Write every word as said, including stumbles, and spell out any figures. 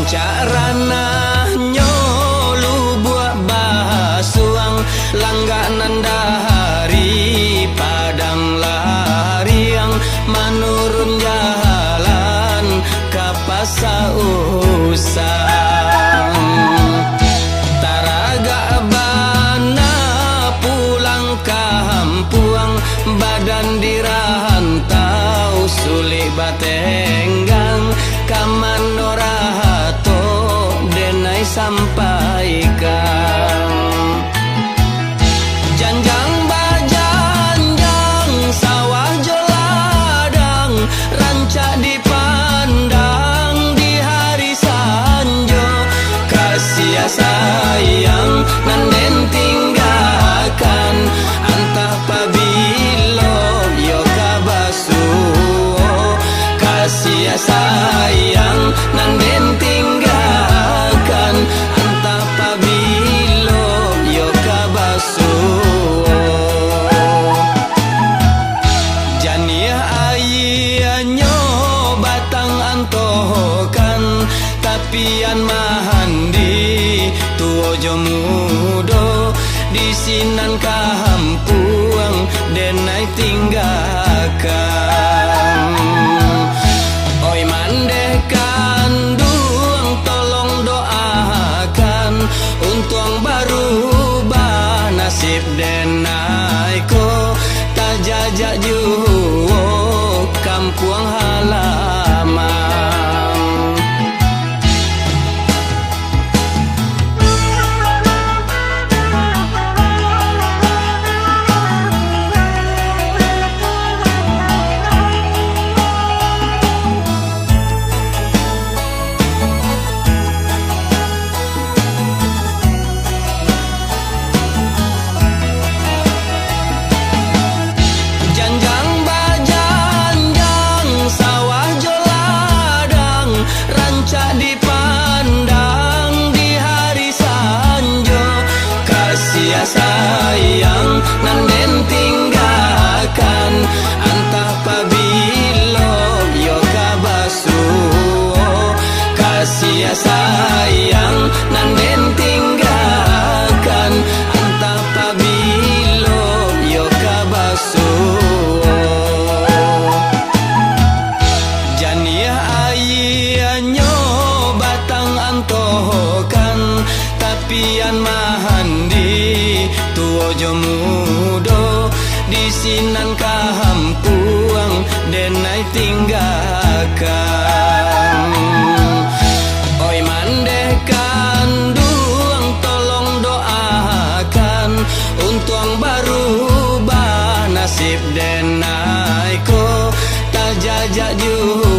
Cak ranahnyo lubuak basuang, langgak nan dari padang lariang, manurun jalan ka pasa usang. Taragak bana pulang ka hampuang, badan di rantau sulik batenggang, ka mano rahato denai sampaikan. Janjang bajanjang sawah jo ladang, rancak dipandang di hari sanjo. Kasiah sayang nan den tinggakan, antah pabilo yo ka basuo. Kasiah sayang nan den tinggakan, antah pabilo yo ka basuo. Janiah aianyo batang antokan, tapian mahandi tuo jo mudo, di sinan ka hampuang denai tinggakan. Oi mandeh kanduang, tolong doakan, untuang barubah nasib denai ko, tajajak juo kampuang halaman. Janjang bajanjang sawah jo ladang, rancak dipandang di hari sanjo. Kasiah sayang nan den tinggakan, antah pabilo yo ka basuo. Kasiah sayang nan den tinggakan, antah pabilo yo ka basuo. Janiah aianyo batang antokan, tapian mahandi tuo jo mudo, di sinan ka hampuang denai tinggakan. Oi mandeh kanduang, tolong doakan, untuang barubah nasib denai ko, tajajak juo